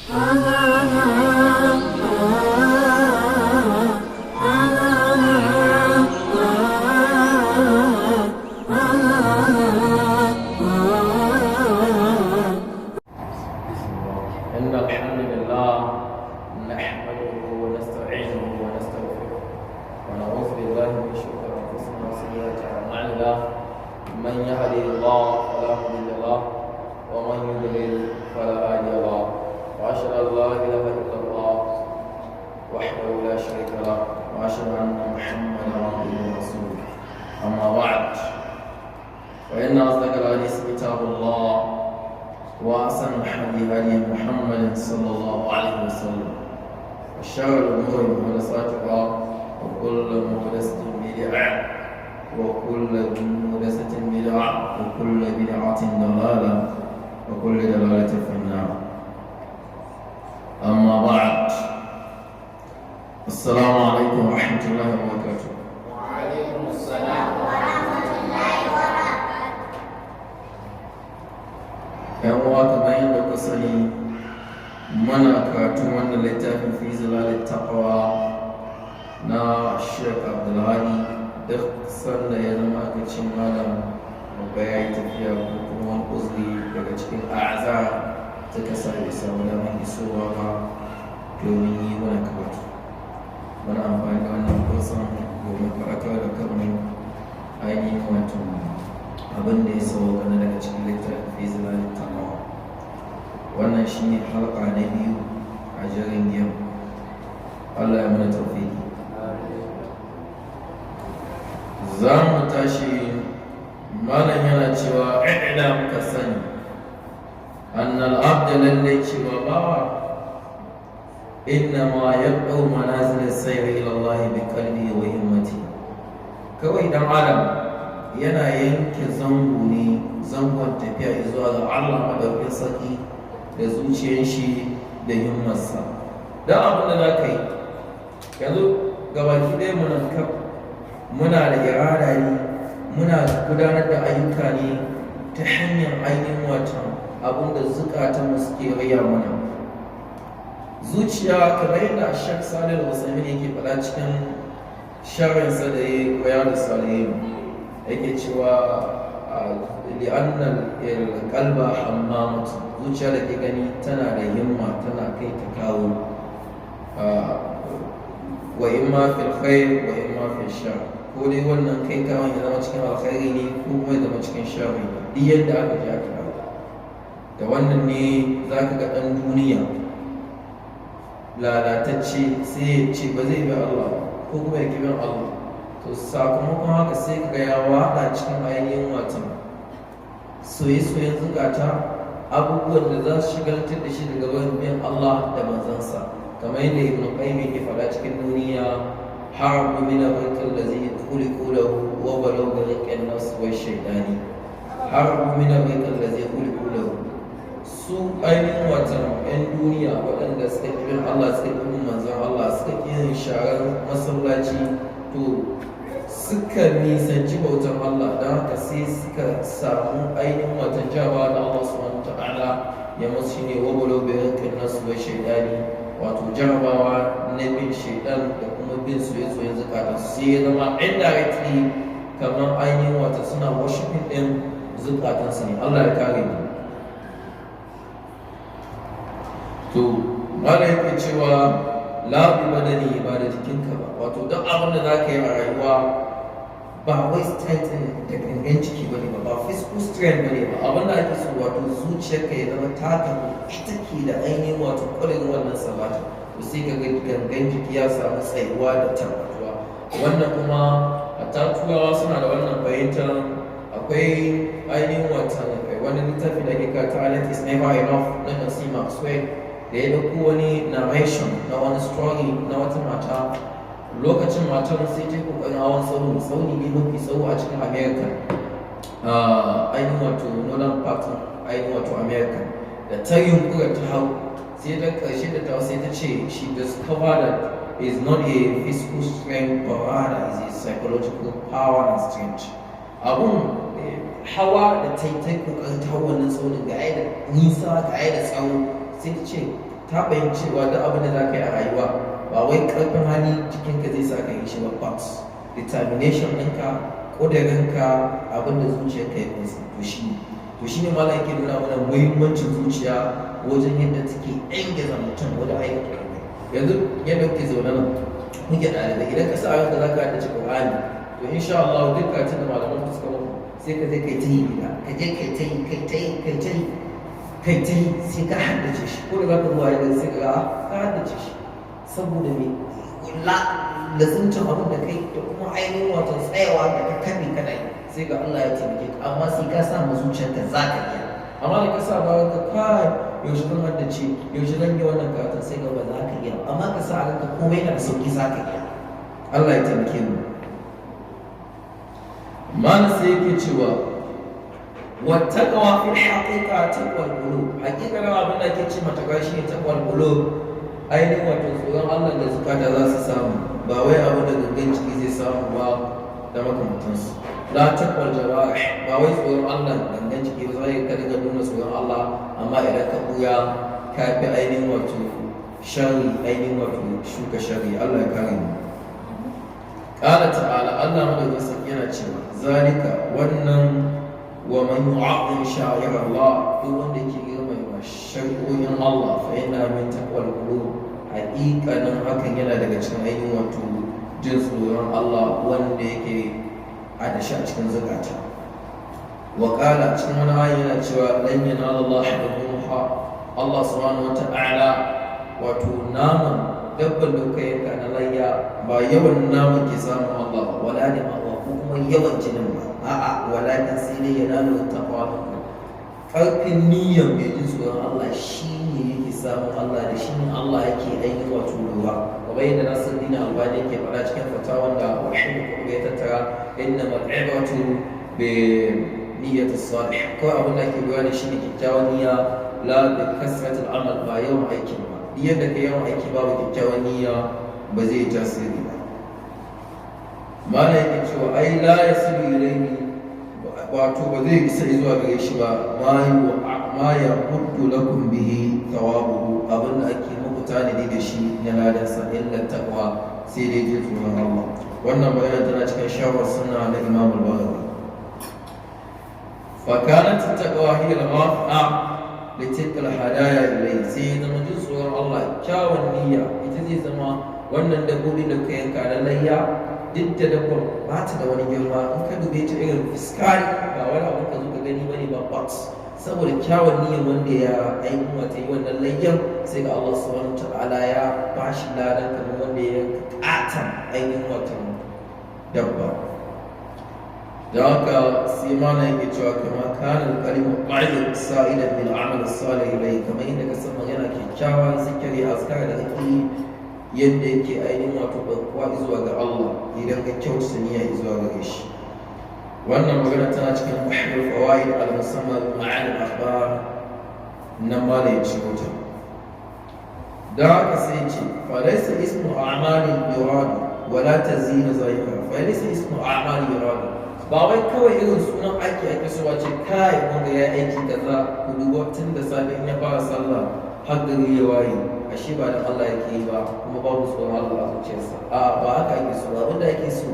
إن الحمد لله نحمده ونستعينه ونستغفره ونعوذ بالله من شرور أنفسنا وسيئات أعمالنا. من يهده الله فلا مضل له ومن يضلل فلا هادي له، وأشهد أن لا إله إلا الله وحده لا شريك له، وأشهد أن محمدا عبده ورسوله. أما بعد، فإن أصدق الحديث كتاب الله، وأحسن الهدي هدي محمد صلى الله عليه وسلم، وشر الأمور محدثاتها، وكل محدثة بدعة، وكل محدثة بدعة، وكل بدعة ضلالة، وكل ضلالة في النار. أما بعد، السلام عليكم ورحمة الله وبركاته. وعليكم السلام. 'Yan uwa, kamar yadda kuka sani, muna karatun wannan littafin في ظلال التقوى na Sheikh Abdulhadi. Duk sanda ya zama aka ce malam babba ya yi tafiya ko kuma wani uzuri daga cikin أعذار ta kasa bai samu damar isowa ba domin yi mana karatu, muna amfani da wannan fursan domin faɗakar da kanmu ainihin wato abin da ya sauka na daga cikin littafin في ظلال التقوى. Wannan shine halka na biyu a jerin giyan. Allah ya mana tawfiki. Za mu tashi, malam yana cewa: اعلم, ka sani, أن العبد, lallai cewa bawa, إنما يقطع منازل السير إلى الله بقلبه وهمته. Kawai dan adam yana yanke zango ne, zangon tafiya zuwa ga Allah madaukakin sarki, da zuciyar shi da himmarsa. Dan abin da za ka yi yanzu, gabaki ɗaya mu nan kaf muna da irada ne, muna gudanar da ayyuka ne ta hanyar ainihin watan abin da zukatanmu suke raya mana. Zuciya, kamar yadda Sheikh Salih Al-Usaimin yake faɗa cikin sharhinsa da ya yi Riyadu Salihin, yake cewa: لأن القلب حمامة. Zuciya da ke gani tana da himma, tana kai ta kawo, وإما في الخير وإما في الشر. Ko dai wannan kai kawon ya zama cikin alkhairi ne, ko kuma ya zama cikin sharri, duk yadda aka ji aka dawo. Da wannan ne za ka ga ɗan duniya lalatacce sai ya ce ba zai bi Allah ko kuma ya bin Allah. To, sakamakon haka sai ka ga ya waɗa cikin ainihin watan soye-soyen zukata, abubuwan da za su shigaltar da shi daga barin bin Allah da manzansa, kamar yadda Ibn Qayyim yake faɗa cikin duniya: هربوا من الرق الذي خلقوا له وبلوا برق النفس والشيطان. هربوا من الرق الذي خلقوا له. Su ainihin watan 'yan duniya waɗanda suka ƙi bin Allah, suka ƙi bin manzon Allah, suka ƙi yin sharar masallaci, to suka nisanci bautan Allah. Don haka sai suka samu ainihin watan jarabawa da Allah سبحانه وتعالى ya musu, shine وبلوا برق النفس والشيطان, wato jarabawa na bin shaidan da kuma bin soye-soyen zukatan. Sai ya zama indirectly kamar ainihin wata suna worshiping din zukatansu ne. Allah ya kare mu. To, mala yake cewa: لا ببدنه, ba da jikinka ba. Wato duk abin da za ka yi a rayuwa ba wai strength da gangan jiki ba ne ba, ba physical strength ba ne ba. Abin da ake so, wato zuciyarka ya zama ta tafi, ita ke da ainihin wato kwalin wannan sabata. To, sai ka ga gangan jiki ya samu tsayuwa da tabbatuwa. Wannan kuma hatta Turawa suna da wannan fahimtar. Akwai ainihin watan wani littafi da ake kira "Talent Is Never Enough" na John C. Maxwell, da ya ɗauko wani narration na wani story na wata mata. Lokacin matar sai ta yi ƙoƙarin hawan tsauni, tsauni ne mafi tsawo a cikin America, ainihin wato northern part, ainihin wato America. Da ta yunkura ta hau, sai ta ƙarshe da ta sai ta ce she discovered that is not a physical strength but rather is a psychological power and strength. Abun hawa da ta yi, ta yi ƙoƙarin ta hau wannan tsaunin, ga da nisa, ga da tsawo, sai ta ce ta Ta fahimci cewa duk abin da za ka yi a rayuwa, ba wai karfin hali jikinka zai sa ka yi shi ba, but determination ɗinka, ƙudurinka, abin da zuciyarka ya kunsa. To shi ne malam yake nuna mana muhimmancin zuciya wajen yadda take ingiza mutum wajen aikata komai. Yanzu yadda kuke zaune nan, muke ɗalibai, idan ka sa ranka za ka haddace Qur'ani, to insha Allah duk karatun da malaman ku suka muku, sai ka je kai ta yi gida, ka je kai ta yi, kai ta yi, kai ta yi, kai ta yi, sai ka haddace shi. Ko da za ka zuwa yadda sai ka ga ka haddace shi, saboda me? Lazimcin abin da kai da kuma ainihin wato tsayawa da ka kafe kana yi, sai ga Allah ya taimake ka. Amma sai ka sa ma zuciyarka za ka iya. Amma da ka sa ba ka kai, yaushe zan haddace? Yaushe zan yi wannan karatun? Sai ga ba za ka iya. Amma ka sa a ranka komai yana da sauki, za ka iya. Allah ya taimake mu. Mana sai yake cewa والتقوى في الحقيقة تقوى القلوب. Haƙiƙanin abin da ake ce mata shi ne تقوى القلوب, ainihin wato tsoron Allah da zukata za su samu, ba wai abin da gangan ciki zai samu ba da makamantansu. لا تقوى الجوارح, ba wai tsoron Allah gangan ciki ba. Zai ka dinga nuna tsoron Allah, amma idan ka buya, ka fi ainihin wato sharri, ainihin wato shuka sharri. Allah ya kare mu. قال تعالى, Allah madaukakin sarki yana cewa, ذلك, wannan, ومن يعظم شعائر الله, duk wanda yake girmama shari'o'in Allah, فإنها من تقوى القلوب, haƙiƙanin hakan yana daga cikin ainihin wato jin tsoron Allah wanda yake a da shi a cikin zukata. وقال, cikin wani ayi yana cewa لن ينال الله لحومها, Allah subhanahu wata'ala, wato naman dabban da kuka yanka na layya, ba yawan naman ke samun Allah ba, ولا دماؤها, ko kuma yawan jinin ba. A'a, ولكن, sai dai, يناله التقوى منكم, karfin niyyar mai jin tsoron Allah shi ne yake samun Allah da shi ne Allah yake ainihin wato lura. Kamar yadda Nasiruddin Albani yake faɗa cikin fatawan da Wahid Qutb ya tattara, إنما العبرة بالنية الصالحة, kawai abin da ake lura da shi ne kyakkyawan niyya, لا بكثرة العمل, ba yawan aikin ba. Duk yadda ka yawan aiki, babu kyakkyawan niyya, ba zai tasiri ba. Mana yake cewa ai لا يصل إليه, wato ba zai isa zuwa gare shi ba, ما يعد لكم به ثوابه, abin da ake muku tanadi da shi na ladansa, إلا التقوى, sai dai jin tsoron Allah. Wannan magana tana cikin sharh sunna na Imam al-Baghawi. فكانت التقوى هي الرافعة لتلك الهدايا إليه, sai ya zama jin tsoron Allah, kyawun niyya, ita zai zama wannan dabbobi da ka yanka na layya, duk da dabbar ba ta da wani girma in ka dube ta irin fiskali, ba wani abu ka zo ka gani bane ba, but saboda kyawun niyyar wanda ya ainihin wata yi wannan layyan, sai ga Allah subhanahu ta'ala ya bashi ladan kamar wanda ya yanka katon ainihin wata dabba. Da haka sai mana yake cewa كما كان الكلم الطيب صاعدا بالعمل الصالح إليه, kamar yadda ka san magana kyakkyawa, zikiri, azkar da kake yi, yadda yake ainihin wato ɗaukuwa zuwa ga Allah idan ka kyautata niyya zuwa gare shi. Wannan magana tana cikin Bahrul Fawaid al-Musamma Ma'ani al-Akhbar, nan ma da ya ciro ta. Da haka sai ce فليس اسم أعمال يراد ولا تزيين ظاهرها. فليس اسم أعمال يراد, ba wai kawai irin sunan aiki ake so a ce kai wanda ya aiki kaza, ku duba tun da safe in ya fara sallah har gari ya waye, ashe ba da Allah yake yi ba, kuma babu tsoron Allah a zuciyarsa. A ba haka ake so. Abin da ake so,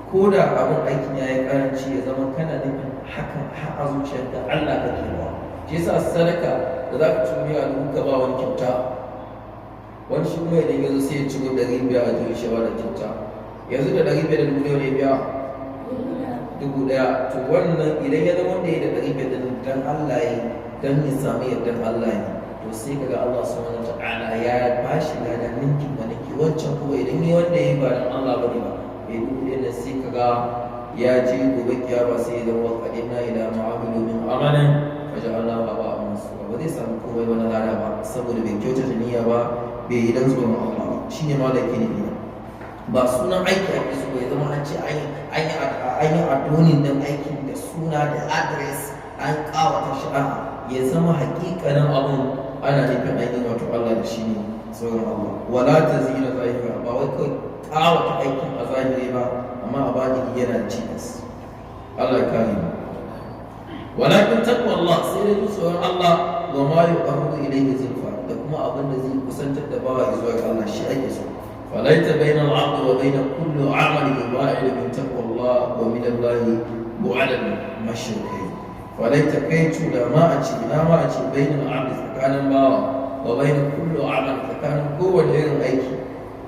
ko da abin aikin ya yi karanci, ya zama kana nufin hakan har a zuciyarka, Allah kake ba. Shi yasa sadaka da za ka ci 10,000 ka ba wani kyauta, wani shi kuma idan ya zo sai ya ciro 500 a juyi shi ba da kyauta. Yanzu da 500 da 1000 ne biya 1000. To wannan idan ya zama wanda ya da 500 da dan Allah ya dan ya samu yardan Allah ne, to sai kaga Allah subhanahu wataala ya bashi ladan ninkin ba ninki. Wancan kuma idan yi wanda ya yi ba dan Allah bane ba, bai 1000 nan, sai kaga ya je gobe kiyama sai ya zama وقدمنا إلى ما عملوا من عمل فجعلناه هباء منثورا. Ba zai samu komai wani lada ba, saboda bai kyautata niyya ba, bai yi dan tsoron Allah ba. Shine ma da yake nufi, ba sunan aiki ake so ya zama an ce an yi adonin din aikin da suna da address, an kawata shi. A'a, ya zama hakikanin abun ana nufin ainihin wato Allah da shi ne, tsoron Allah. ولا تزيين ظاهرها, ba wai kawai kawata aikin a zahiri ba, amma a batini yana da cikas. Allah ya kare mu. ولكن تقوى الله, sai dai tsoron Allah, وما يقرب إليه زلفى, da kuma kuma abin da zai kusantar da bawa zuwa ga Allah shi ake so. Falaita bainal abdi wa bain kulli amali yuba'id min taqwallah wa min Allah bu'ad al-mashriqayn. Falaita kai da ma a ce ina ma a ce bainal abdi tsakanin bawa wa bain kulli amali tsakanin kowane irin aiki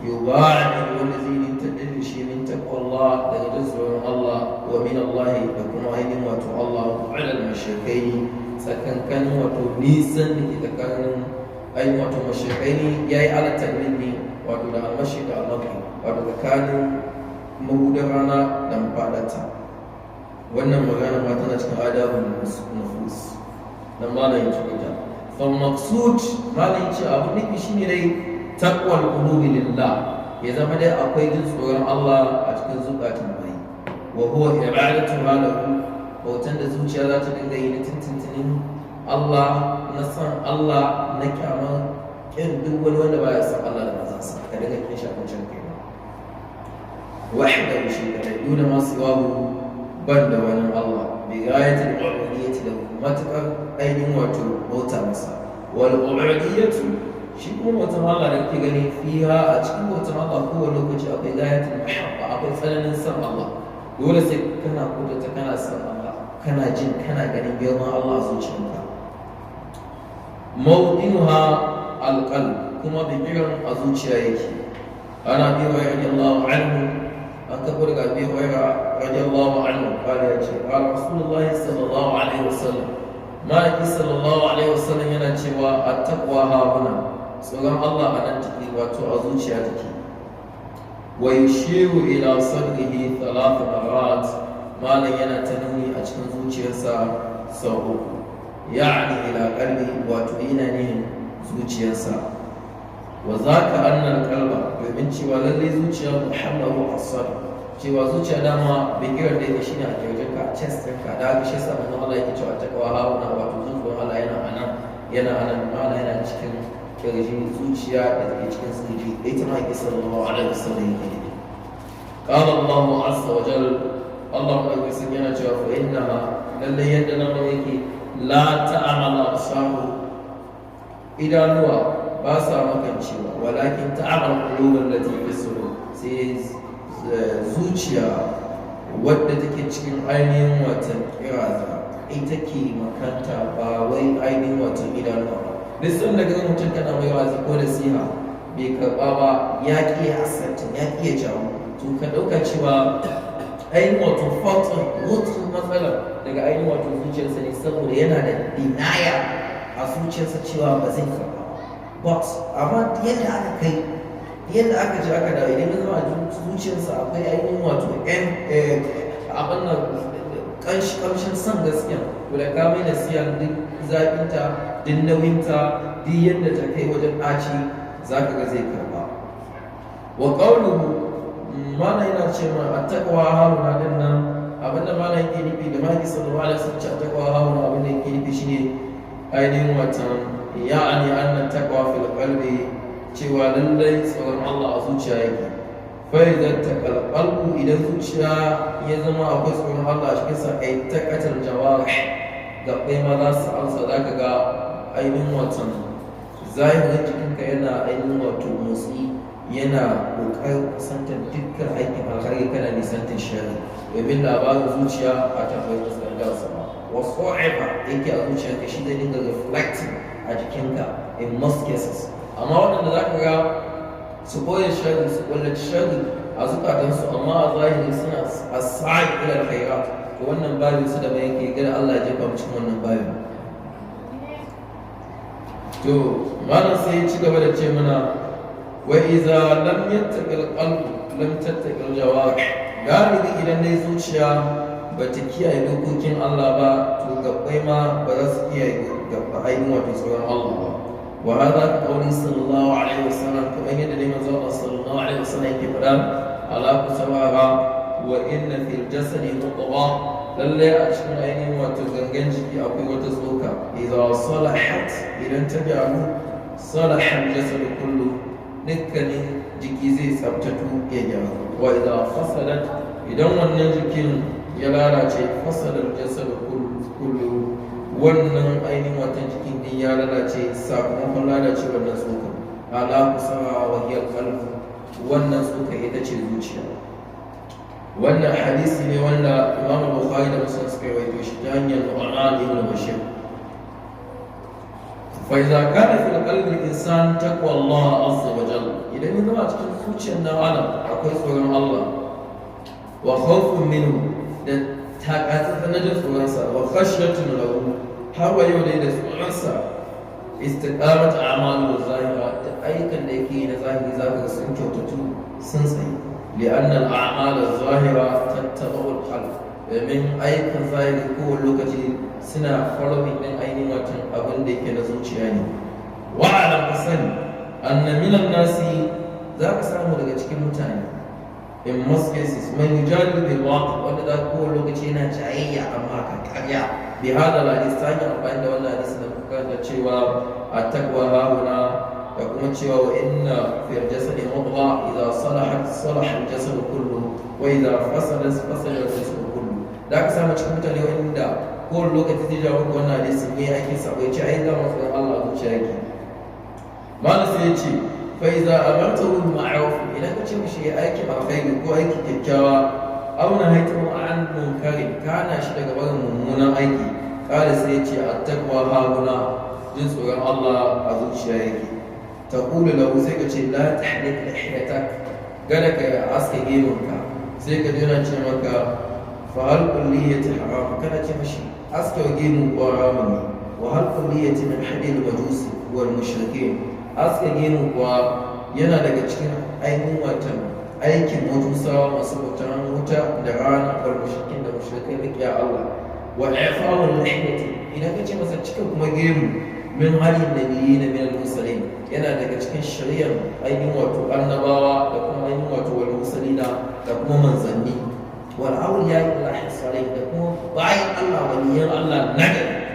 yuba'id wanda zai nintar da shi min taqwallah daga jin tsoron Allah wa min Allah da kuma ainihin wato Allah bu'ad al-mashriqayn tsakankanin wato nisan da ke tsakanin ainihin wato mashriqayn yayi ala tanwin ne wato da almashi da almaghrib, wato tsakanin mahudar rana da mafaɗarta. Wannan magana ma tana cikin adabun nufus nan malam ya ciro ta. Fa maqsud, malam ya ce abu nufi shine dai taqwal qulubi lillah, ya zama dai akwai jin tsoron Allah a cikin zukatan bayi. Wa huwa ibadatu lahu, bautan da zuciya za ta dinga yi na tintintinin Allah, na san Allah, na kyaman kin duk wani wanda baya san Allah da manzansa, ka dinga kin shi a kwanciyar kai wahda shi kadai, duna ma siwahu, ban da wani Allah, bi ghayatil ubudiyyati lahu, matakar ainihin wato bauta masa. Wal ubudiyyatu, shi kuma bautan Allah da kake gani, fiha, a cikin bautan Allah kowane lokaci akwai ghayatul mahabba, akwai tsananin san Allah. Dole sai kana kudurta kana san Allah, kana jin kana ganin girman Allah a zuciyarka. Mawdinuha alqalb, kuma bigiran a zuciya yake. Ana Abi Hurairah radiyallahu anhu, an karɓo daga Abi Hurairah radiyallahu anhu qala, ya ce qala Rasulullahi sallallahu alaihi wasallam, ma'aiki sallallahu alaihi wasallam yana cewa at-taqwa hahuna, tsoron Allah a nan take, wato a zuciya take. Wa yushiru ila sadrihi thalath marrat, malam yana ta nuni a cikin zuciyarsa sau uku, ya'ni ila qalbi, wato yana nihin zuciyarsa. Wa zaka annal qalba, domin cewa lalle zuciya muhallahu as-sadr, cewa zuciya dama bigiran da yake shine a kirjinka, a chest ɗinka. Da haka shi yasa manzon Allah yake cewa taqwa hauna, wato zuciyar Allah yana anan, yana anan, ma'ana yana cikin kirji, zuciya da take cikin sirri, ita ma yake sallallahu alaihi wasallam yake nufi. Qala Allah azza wa jalla, Allah mai sun yana cewa fa innaha, lalle yadda lamarin yake, la ta'mal absaru, idanuwa ba sa makancewa, walakin ta'mal qulubul lati fi sudur, sai zuciya wadda take cikin ainihin watan kiraza ita ke makanta, ba wai ainihin watan idanuwa ba. Duk sanda ga mutum kana mai wa'azi ko nasiha bai karɓa ba, ya ƙi ya accepting, ya ƙi ya jawo, to ka ɗauka cewa ainihin wato fault ɗin, root matsalar daga ainihin wato zuciyarsa ne, saboda yana da denial a zuciyarsa cewa ba zai karɓa. But amma yadda aka kai, yadda aka ji aka dawo, idan ya zama a zuciyarsa akwai ainihin wato yan abin nan kamshin son gaskiya, to da ka mai nasiha, duk zafinta, duk nauyinta, duk yadda ta kai wajen ɗaci, za ka ga zai karɓa. Wa qawluhu, mana yana ce ma attaqwa hauna din nan, abinda mana yake nufi da maki sallallahu alaihi wasallam ce attaqwa hauna, abinda yake nufi shine ainihin watan ya'ani anna taqwa fil qalbi, cewa lallai tsoron Allah a zuciya yake. Fa idza taqal qalbu, idan zuciya ya zama akwai tsoron Allah a cikin sa, ai taqatal jawarih, gabbai ma za su amsa. Zaka ga ainihin watan zahirin jikinka yana ainihin wato motsi, yana ƙoƙarin kusantar dukkan aikin alkhairi, kana nisantar sharri, domin labarin zuciya a tambayi fuskantar sama. Whatsoever yake a zuciyarka shi zai dinga reflecting a jikinka in most cases. Amma waɗanda za ka ga su koya sharri, su kullaci sharri a zukatansu, amma a zahiri suna as-sa'i ila al-khairat, to wannan babin su da mai yake gada. Allah ya jefa mu cikin wannan babin. To malam sai ya ci gaba da ce mana wa iza lam yattaqil qalb lam tattaqil jawarih. Galibi idan dai zuciya ba ta kiyaye dokokin Allah ba, to gabbai ma ba za su kiyaye gabba ainihin wato tsoron Allah ba. Wa hadha qawli sallallahu alaihi wasallam, kamar yadda dai manzo Allah sallallahu alaihi wasallam yake faɗa, ala ku saurara, wa inna fil jasadi mudghah, lalle a cikin ainihin wato gangan jiki akwai wata tsoka, idza salahat, idan ta gyaru, salaha al jasadu kullu, dukkanin jiki zai tsabtatu ya gyaru. Wa idza fasadat, idan wannan jikin ya lalace, fasada al jasadu kullu. Wannan ainihin watan jikin din ya lalace sakamakon lalace wannan tsokan. Ala kusa wa hiya qalbu, wannan tsoka ita ce zuciya. Wannan hadisi ne wanda Imam Bukhari da Muslim suka rawaito shi ta hanyar Nu'man ibn Bashir. Fa idza kana fi qalbi al-insan taqwa Allah azza wa jalla, idan ya zama cikin zuciyar dan adam akwai tsoron Allah wa khawfun minhu, da takatsantsan na jin tsoronsa, wa khashyatun lahu, har wa yau dai da tsoronsa, istiqamat a'malu zahira, da ayyukan da yake yi na zahiri zaka ga sun kyautatu, sun tsayi. Li'anna al-a'mal az-zahira tattaba'u al-qalb, domin ayyukan zahiri kowane lokaci suna following din ainihin watan abin da yake na zuciya ne. Wa alam, ka sani, anna minan nasi, za ka samu daga cikin mutane, in most cases, man yujadilu bil waqi, wanda za kowane lokaci yana jayayya amma kan karya, bi hada hadis, ta hanyar amfani da wannan hadisi da muka da cewa at-taqwa hahuna, da kuma cewa wa inna fil jasadi mudgha idza salahat salaha al-jasad kullu wa idza fasadat fasada al-jasad kullu. Da ka samu cikin mutane wanda kowane lokaci zai jawo maka wannan hadisin ne, aikin sa bai ce ai za mu tsoron Allah a zuciya yake. Malam sai ya ce fa idza amartahu bil ma'ruf, idan ka ce mishi ya aikin alkhairi ko aiki kyakkyawa, aw nahaytahu an munkari, kana shi daga barin mummunan aiki, kada sai ya ce at-taqwa hahuna, jin tsoron Allah a zuciya yake. Taqulu lahu, sai ka ce la tahlik lihyatak, gada ka aske gemunka. Sai ka jira ce maka fa hal kulliyati haram? Kana ce mishi aske gemu ko haramun ne. Wa hal kulliyati min hadil majusi wal mushrikin? Aske gemu kuwa yana daga cikin ainihin watan aikin majusawa masu bautan wuta da rana, wal mushrikin, da mushrikai makiya Allah. Wa i'fa'ul lihyati, idan ka ce masa cika kuma gemu, min halin nabiyyin min al-mursalin, yana daga cikin shari'ar ainihin wato annabawa da kuma ainihin wato wal mursalina, da kuma manzanni, wal awliya Allah salih, da kuma bayan Allah, waliyan Allah nagari.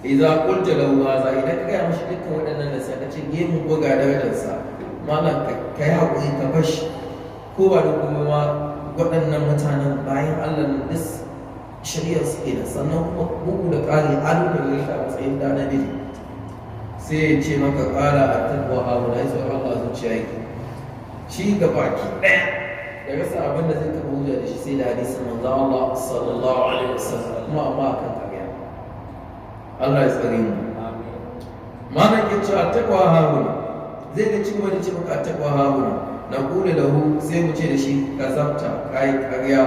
Idza qulta lahu hadha, idan ka gaya mashi dukkan waɗannan da sai ka ce gemu ko ga darajarsa, malam ka kai haƙuri ka bashi, ko ba da kuma ma waɗannan mutanen bayan Allah nan duk shari'ar su kenan, sannan kuma bugu da ƙari ado da gare ka a matsayin da namiji, sai ya ce maka ƙara a taqwa hauna, ya tsoron Allah zuciya yake. Shi ga baki ɗaya da rasa abin da zai taɓa hujja da shi sai da hadisin manzo Allah sallallahu alaihi wasallam, kuma amma akan ƙarya. Allah ya tsare mu. Mana ke cewa taqwa hauna, zai ga cikin wani ce maka taqwa hauna. Na kula lahu, sai mu ce da shi kazabta, kai ƙarya,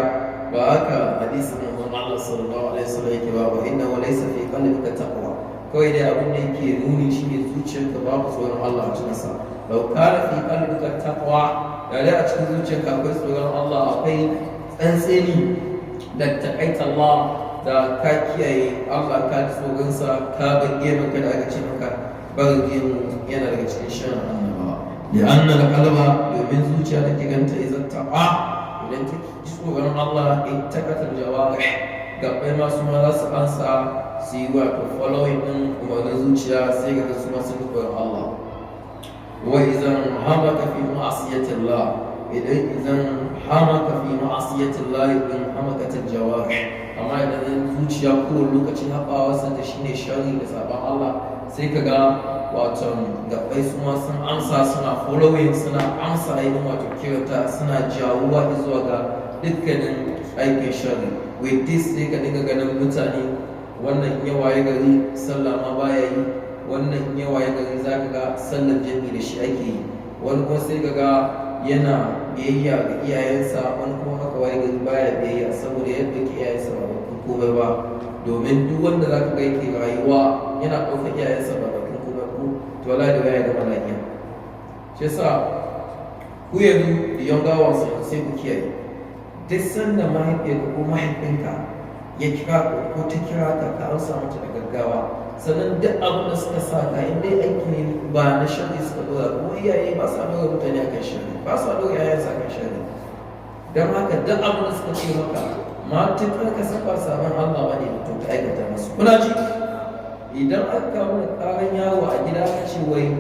ba haka hadisin manzon Allah sallallahu alaihi wasallam yake ba. Wa inna laysa fi qalbika taqwa, kawai dai abin da yake nuni shine zuciyarka babu tsoron Allah a cikin sa. Law kana fi qalbika taqwa, da dai a cikin zuciyarka akwai tsoron Allah, akwai tsantseni da taqaita Allah, da ka kiyaye Allah, ka ji tsoronsa, ka bar gemun ka da aka ce maka bar gemu yana daga cikin shirin annabawa. Li'anna al-qalba, domin zuciya take ganta, idan taqa, idan ta ji tsoron Allah, ittaqat al-jawarih, gabbai ma su ma za su ansa su yi wato following din umarnin zuciya, sai ga su ma sun ji tsoron Allah. Wa idan hamaka fi ma'asiyati Allah, idan hamaka fi ma'asiyati Allah in hamakat al-jawarih. Amma idan zuciya kowane lokacin haɓawa sanda shine sharri da sabon Allah, sai ka ga wato gabbai su ma sun amsa, suna following, suna amsa ainihin wato kiranta, suna jawuwa zuwa ga dukkanin aikin sharri. With this sai ka dinga ganin mutane, wannan in ya waye gari sallah ma baya yi, wannan in ya waye gari za ka ga sallar jami'i da shi ake yi, wani kuma sai ka ga yana biyayya ga iyayensa, wani kuma haka waye gari baya biyayya, saboda yadda ke iyayensa ba bakin komai ba. Domin duk wanda za ka ga yake rayuwa yana ɗaukar iyayensa ba bakin komai ko, to wallahi da ya gama lafiya. Shi yasa ku yanzu, the younger ones, sai ku kiyaye. Duk sanda mahaifiyarka ko mahaifinka ya kira ko ta kira ka, ka amsa mata da gaggawa. Sannan duk abin da suka sa ka, in dai aiki ne ba na sharri suka dora, kuma iyaye ba sa dora mutane akan sharri, ba sa dora yayansu akan sharri. Don haka duk abin da suka ce maka, matuƙar ka saba sabon Allah ba ne, to ka aikata masu. Kuna ji, idan aka kawo ƙaran yaro a gida, aka ce wai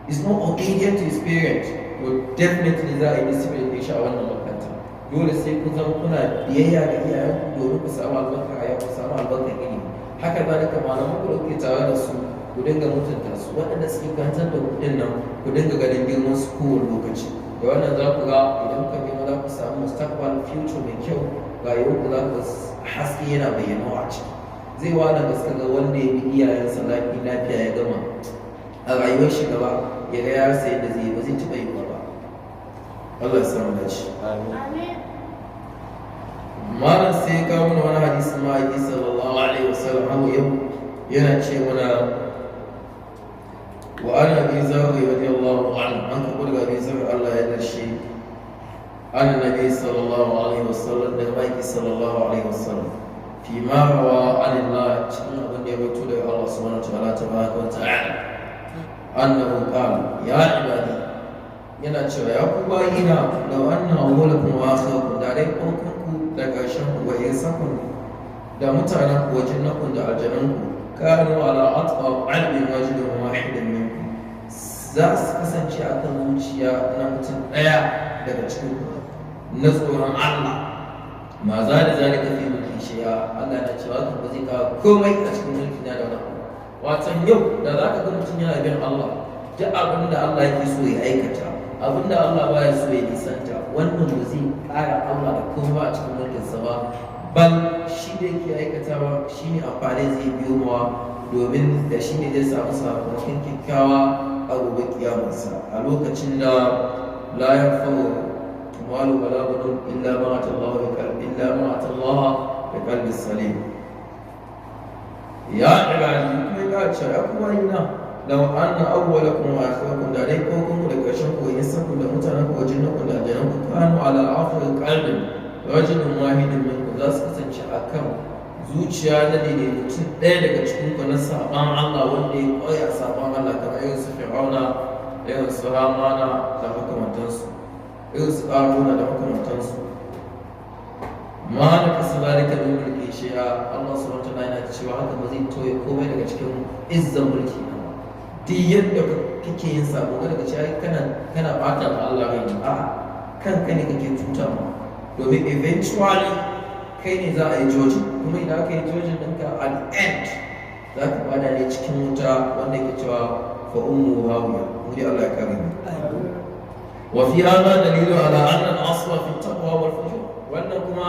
is not obedient to his parent, to definitely za a yi discipline ɗin shi a wannan makaranta. Dole sai kun zama kuna biyayya ga iyayenku domin ku samu albarka a yau, ku samu albarkar ilimi. Haka zalika malaman ku da kuke tare da su, ku dinga mutunta su. Waɗanda suke karantar da kuɗin nan, ku dinga ganin girman su kowane lokaci. Da wannan za ku ga idan kuka girma za ku samu mustaqbal, future mai kyau. Rayuwar ku za ku haske yana bayyanawa a ciki. Zai wahala gaske ga wanda ya bi iyayensa lafiya lafiya ya gama a rayuwar shi gaba ya ga ya rasa yadda zai yi, ba zai taɓa yiwuwa ba. Allah ya samu dace. Amin. Malam sai ya kawo mana wani hadisin ma'aiki sallallahu alaihi wasallam har yau, yana ce mana wa an Abi Zarri radiyallahu anhu, an karɓo daga Abi Zarri, Allah ya dashi, an nabi sallallahu alaihi wasallam, daga ma'aiki sallallahu alaihi wasallam, fi ma rawa an Allah, cikin abin da ya rawaito daga Allah subhanahu wa ta'ala, tabaraka wa ta'ala, annahu qala: ya ibadi, yana cewa, ya ku bayina, law anna awwalakum wa akhirakum, da dai farkon ku da ƙarshen ku, wa insakum, da mutanen ku, wa jinnakum, da aljanun ku, kanu ala atqa qalbi rajulin wahidin minkum, za su kasance akan zuciya na mutum ɗaya daga cikin ku na tsoron Allah, ma za da zalika fi mulki shay'a. Allah na cewa haka ba zai kawo komai a cikin mulki na da wani abu. Watan yau da za ka ga mutum yana bin Allah, duk abin da Allah yake so ya aikata, abin da Allah baya so ya nisanta, wannan ba zai ƙara Allah da komai ba a cikin mulkinsa ba. Bal shi da yake aikatawa shi ne amfani zai biyo mawa, domin da shi ne zai samu sakamakon kyakkyawa a gobe kiyamarsa, a lokacin da la yanfa'u malu wala banun illa ma ata Allah bi qalbi, illa ma ata Allah bi qalbi salim. Ya ibadi, kuma ya ce, ya kuma yina, law anna awwalakum wa akhirakum, da dai farkon ku da ƙarshen ku, insakum, da mutanen ku, wa jinnakum, da aljanun ku, kanu ala afri qalbin rajulin wahidin minkum, za su kasance akan zuciya na daidai mutum ɗaya daga cikin ku na saban Allah, wanda ya ƙware a saban Allah, kamar irin su Fir'auna, irin su Hamana da makamantansu, irin su Ƙaruna da makamantansu, ma na kasa zalika min mulki shay'a. Allah subhanahu wa ta'ala yana cewa haka ba zai toye komai daga cikin izzan mulki na ba. Duk yadda kake yin sabo, kada ka ce ai kana bata ma Allah rai. A'a, kanka ne kake cuta ma, domin eventually kai ne za a yi judging, kuma idan aka yi judging ɗinka, at the end za ka bada ne cikin wuta, wanda yake cewa fa ummu hawiya. Mu dai Allah ya kare mu. Wa fi hadha dalilu ala anna al-asla fi taqwa wal fujur. Wannan kuma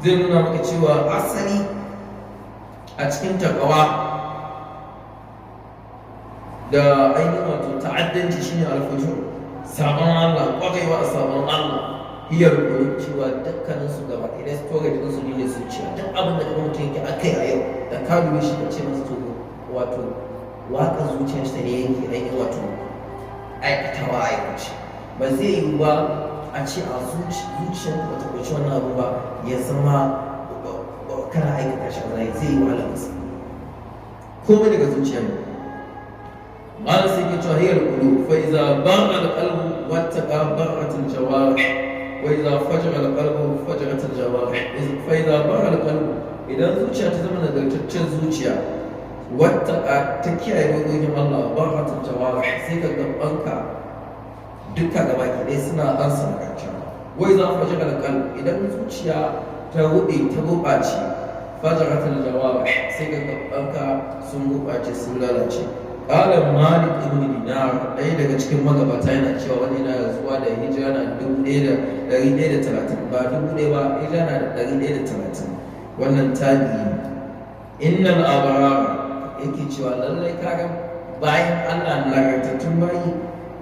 zai nuna maka cewa asali a cikin takawa da ainihin wato ta'addanci shine al-fujur, sabon Allah, kwarewa a sabon Allah, hiyar qulub, cewa dukkanin su gaba ɗaya storage din su ne zuciya. Duk abin da kuma mutum yake akai a yau, da ka dubi shi ka ce masa to, wato waka zuciyar shi ne yake ainihin wato aikatawa a aikace. Ba zai yiwu ba a ce a zuciyar ba ta kunshi wannan abu ba, ya zama kana aikata shi a zai yi wahala gaske. Komai daga zuciya ne. Malam sai ke cewa hiyar qulub, fa iza barra al-qalbu wattaqa barrat al-jawarih, wa iza fajara al-qalbu fajarat al-jawarih. Fa iza barra al-qalbu, idan zuciya ta zama nagartaccen zuciya, wattaqa, ta kiyaye dokokin Allah, barrat al-jawarih, sai ka gabanka duka gaba ki ɗaya suna ansa nagarta. Wa iza fajara al-qalbu, idan zuciya ta ruɓe, ta gurɓace, fajarat al-jawarih, sai ka gabanka sun gurɓace, sun lalace. Qala Malik ibn Dinar, ɗaya daga cikin magabata, yana cewa, wani yana zuwa da hijira na 1130, ba 1000 ba, hijira na da 130, wannan tabi'i, innal abrar, yake cewa lallai kaga bayan Allah nagartattun bayi,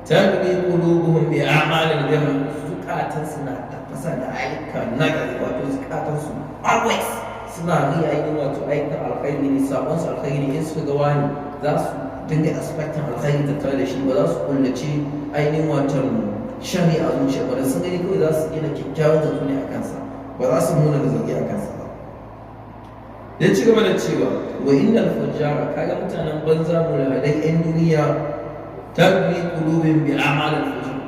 taghli qulubuhum bi a'malil birr, zukatan suna tafasa da ayyuka nagari, wato zukatan su always suna riya ainihin wato ayyukan alkhairi ne, sabon su alkhairi ne. In suka ga wani, za su dinga expecting alkhairi tattare da shi, ba za su kullace ainihin wato sharri a zuciya ba. Da sun gani kawai za su gina kyakkyawan zato ne a kansa, ba za su muna da zargi a kansa ba. Ya ci gaba da cewa wa innal fujjara, kaga mutanen banza, mulhadai, yan duniya, taghli qulubihim bi a'malil fujur,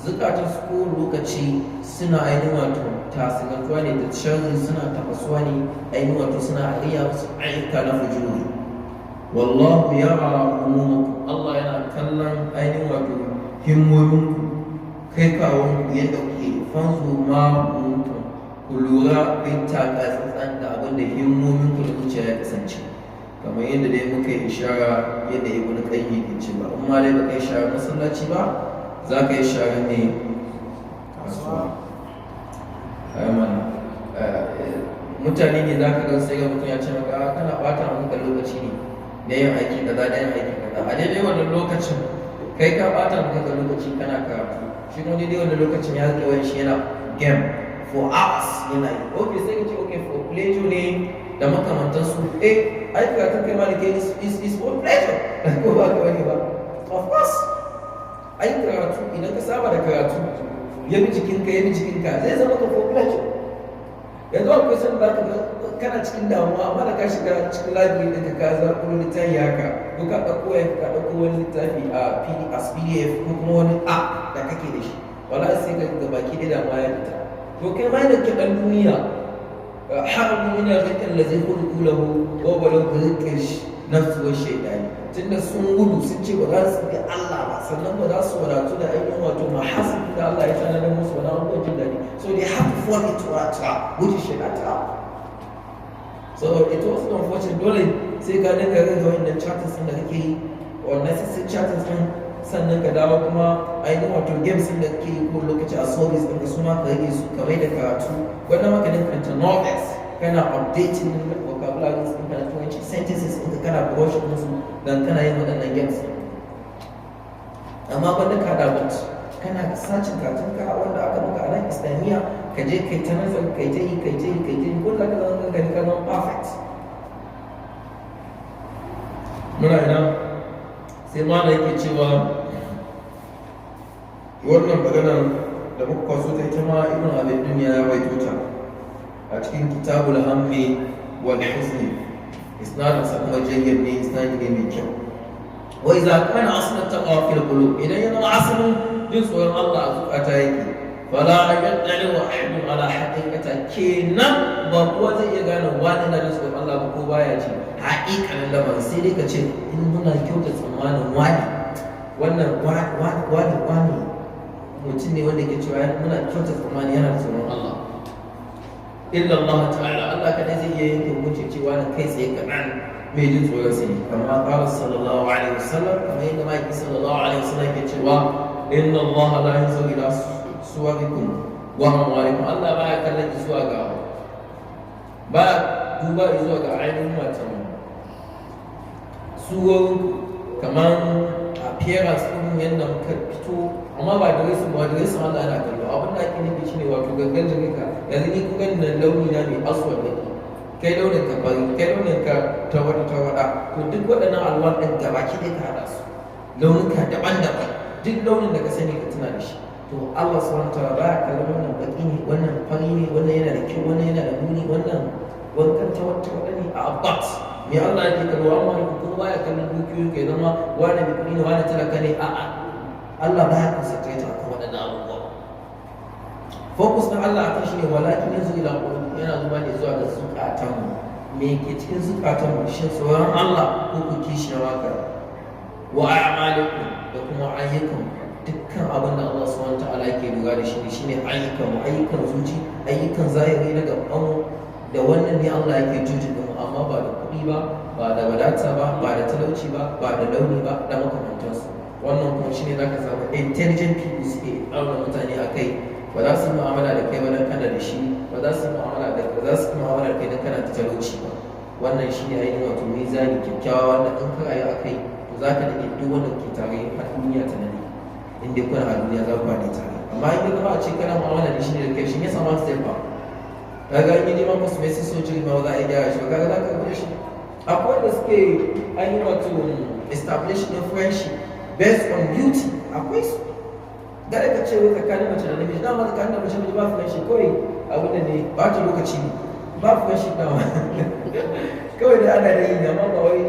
zukatan su ko lokaci suna ainihin wato tasirantuwa ne da sharri, suna tafasuwa ne, ainihin wato suna riya musu ayyuka na fujuri. Wallahu yara umumakum, Allah yana kallon ainihin wato himmominku, kai kawon yadda kuke. Fanzu ma kuntum, ku lura, ku yi taka tsantsan da abin da himmominku da zuciya ya kasance. Kamar yadda dai muka yi ishara, yadda Ibn Qayyim ke cewa in ma dai baka yi sharar masallaci ba, za ka yi sharar ne kasuwa. Ai mana mutane ne za ka ga sai ga mutum ya ce maka, "Ah, kana bata maka lokaci ne na yin aiki kaza da yin aiki kaza." A daidai wannan lokacin kai ka bata maka lokaci kana karatu, shi kuma daidai wannan lokacin ya rike wani shi yana game for hours yana yi. Okay, sai ka ce okay, for pleasure ne da makamantansu. Eh, ai karatun kai ma da kai is for pleasure, ko ba ka wani ba? Of course, ai karatu idan ka saba da karatu, ya bi jikinka, ya bi jikinka, zai zama ka for pleasure. Yanzu akwai sanda za ka ga kana cikin damuwa, amma da ka shiga cikin library ɗinka, ka zaɓo littafi haka, ko ka ɗauko ya ka ɗauko wani littafi a as PDF ko kuma wani app da kake da shi, wala sai ka ga baki ɗaya damuwa ya fita. To kai ma da ke ɗan duniya, haramun min ar-rizqi allazi khuliqu lahu wa balau rizqi nafsu wa shaytani, tunda sun gudu sun ce ba za su bi Allah ba, sannan ba za su wadatu da ainihin wato mahasin da Allah ya tanadar musu wani abubuwan jin daɗi, so they have to fall into a trap, which is shaitan trap. So it was unfortunate, dole sai ka dinga rage wannan chattings din da kake yi, unnecessary chattings din, sannan ka dawo kuma ainihin wato games din da kake yi ko lokaci a service din su ma ka rage su, ka mai da karatu. Wannan maka dinka karanta novels, kana updating din vocabularies din kana Turanci, sentences din kana brush din su dan kana yin waɗannan games din. Amma banda ka da kana sacin karatun ka wanda aka maka a nan Islamiyya, ka je kai ta nazari, kai ta yi, kai ta yi, kai ta yi, ko za ka zama gani ka zama perfect. Muna ina? Sai ma da yake cewa wannan maganar da muka kwaso ta, ita ma Ibn Abid Dunya ya rawaito ta a cikin Kitabul Hammi wal Huzni, isnadin sa kuma jayyid ne, isnadi ne mai kyau. Wa idza kana aslu taqwa fil qulub, idan ya zama asalin jin tsoron Allah a zukata yake, fala yattali wa ahadun ala haqiqata, kenan ba kowa zai iya gane wani na jin tsoron Allah ba ko baya ji haƙiƙanin lamarin, sai dai ka ce in muna kyauta tsammanin wani, wannan wani wani wani mutum ne wanda ke cewa muna kyauta tsammani yana da tsoron Allah. Illa Allah ta'ala, Allah kadai zai iya yanke hukunci cewa na kai tsaye kaɗan mai jin tsoron sa ne. Kama qala sallallahu alaihi wasallam, kamar yadda maki sallallahu alaihi wasallam ke cewa, inna Allah la yanzuru ila suwarikum wa amwalikum. Allah baya kallon zuwa ga, ba duba zuwa ga ainihin watan suwarinku, kamar appearance ɗin yadda muka fito, amma ba dressing ba. Dressing Allah yana kallo. Abin da ake nufi shine wato gangan jikinka. Yanzu ni kun gani nan, launi na mai aswad nake, kai launin ka fari, kai launin ka tawada tawada. To duk waɗannan alwan ɗin gabaki ɗaya ka haɗa su, launuka daban-daban, duk launin da ka sani ka tuna da shi, to Allah subhanahu wa ta'ala baya kallon wannan baki ne, wannan fari ne, wannan yana da kyau, wannan yana da muni, wannan wankan tawada tawada ne. A abat me Allah yake kallo? Amma ne kuma baya kallon dukiyoyin ka, ya zama wani mai kuɗi ne, wani talaka ne. A'a, Allah baya concentrate akan waɗannan abubuwa. Focus na Allah akan shi ne, walakin yanzu ila qulubi, yana zuwa ne zuwa ga zukatanmu. Me ke cikin zukatanmu? Shin tsoron Allah ko ku kishiyar haka? Wa a'malikum, da kuma ayyukan. Dukkan abin da Allah subhanahu wa ta'ala yake lura da shi ne shine ayyukan mu, ayyukan zuci, ayyukan zahiri na gaban mu. Da wannan ne Allah yake jujin mu, amma ba da kuɗi ba, ba da wadata ba, ba da talauci ba, ba da launi ba, da makamantansu. Wannan kuma shine zaka samu intelligent people suke auna mutane a kai. Ba za su yi mu'amala da kai ba dan kana da shi, ba za su yi mu'amala da kai dan kana da talauci ba. Wannan shine ainihin wato mizani kyakkyawa wanda in ka rayu a kai, to za ka daɗe duk wanda ke tare har duniya ta nade. In dai kuna a duniya za ku haɗe tare. Amma in ya zama a ce kana mu'amala da shi ne da kai, shi ya samu step ba, kaga in yi neman cosmetic surgery ma ba za a iya gyara shi ba, kaga za ka rabu da shi. Akwai wanda suke ainihin wato establish a friendship based on beauty, akwai su. Gada ka ce wai tsakanin mace da namiji, dama tsakanin da mace da namiji ba friendship, kawai abin da ne ba ta lokaci ne, ba friendship dama, kawai da ana da yi, amma ba wai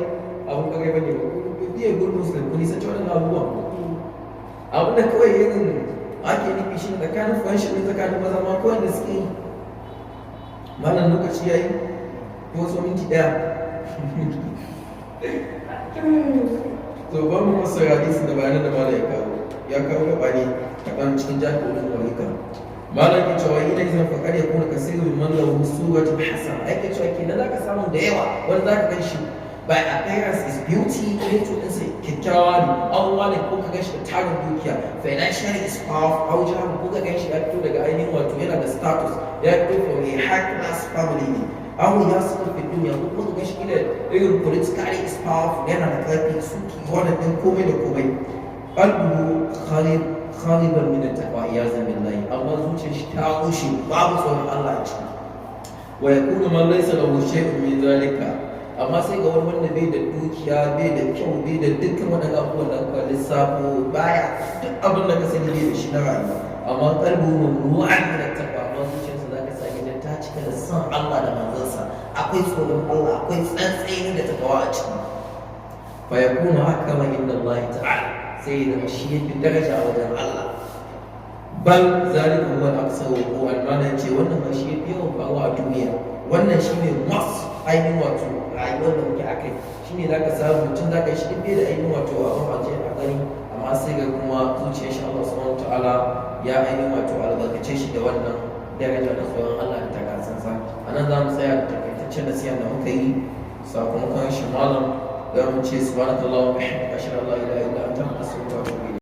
abun kare ba ne ba. Be a good Muslim, ku nisanci waɗannan abubuwan. Abin da kawai irin ake nufi shi tsakanin friendship ne tsakanin maza ma kawai da suke yi. Malam, lokaci ya yi ko so minti ɗaya? To ba mu masa hadisi da bayanan da malam ya kawo, ya kawo gaba ne kaɗan cikin jami'in walika. Malam ke cewa ina izin faƙar ya kuna kasiru man lahu suratun hasana, ake cewa kenan zaka samu da yawa wanda zaka gan shi By appearance is beauty, nature ɗinsa kyakkyawa ne, an wani ko ka ganshi da tarin dukiya, financially is powerful, aw jahan, ko ka ganshi ya fito daga ainihin wato yana da status, ya fito from a high class family ne, aw ya suka fi duniya, ko kuma ka ganshi ila irin politically is powerful, yana da ƙarfi, suki wannan ɗin komai da komai. Qalbuhu khalib khaliban min at-taqwa, iyazan billahi, amma zuciyar shi ta rushe, babu tsoron Allah a ciki. Wa yakunu man laysa lahu shay'un min zalika, amma sai ga wani wanda bai da dukiya, bai da kyau, bai da dukkan waɗannan abubuwan da aka lissafo baya, duk abin da ka sani bai da shi na rayuwa, amma qalbuhu mamlu'an min at-taqwa, amma zuciyarsa zaka same ta ta cika da son Allah da manzansa, akwai tsoron Allah, akwai tsantseni da takawa a ciki. Fa yakunu akrama inda Allah ta'ala, sai ya zama shi yafi daraja a wajen Allah. Bal zalika huwa al-aktsaru wuqu'an. Mana ce wannan ma shi yafi yawan faruwa a duniya. Wannan shine mas ainihin wato rayuwar da muke akai, shine zaka samu mutum zaka shi bai da ainihin wato abin aje a gani, amma sai ga kuma zuciyar shi Allah subhanahu ta'ala ya ainihin wato albarkace shi da wannan daraja da tsoron Allah da takasansa. A nan za mu tsaya da takaitaccen nasiha da muka yi sakamakon shi. Malam, za mu ce subhanakallahumma wa bihamdika, ashhadu an la ilaha illa anta, astaghfiruka wa atubu ilayk.